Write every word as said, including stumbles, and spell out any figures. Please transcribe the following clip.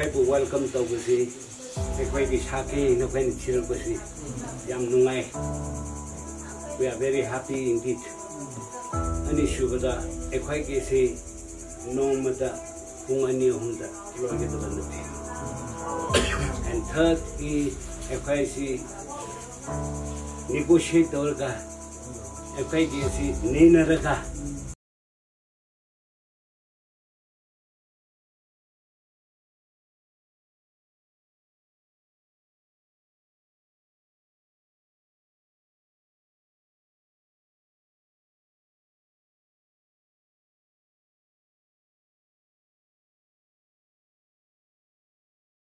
ꯑꯩꯕꯨ welcome ꯇꯧꯕꯁꯤ, ꯑꯩꯈꯣꯏꯒꯤ ꯁꯥꯀꯦ ꯅꯈꯣꯏꯅ ꯊꯤꯔꯛꯄꯁꯤ ꯌꯥꯝ ꯅꯨꯡꯉꯥꯏ꯫ We are very happy indeed. ꯑꯅꯤꯁꯨꯕꯗ, ꯑꯩꯈꯣꯏꯒꯤꯁꯤ ꯅꯣꯡꯃꯗ ꯄꯨꯡ ꯑꯅꯤ ꯑꯍꯨꯝꯗ ꯂꯣꯏꯒꯗꯕ ꯅꯠꯇꯦ꯫ And third ꯒꯤ, ꯑꯩꯈꯣꯏꯁꯤ negotiate ꯇꯧꯔꯒ, ꯑꯩꯈꯣꯏꯒꯤꯁꯤ ꯅꯩꯅꯔꯒ,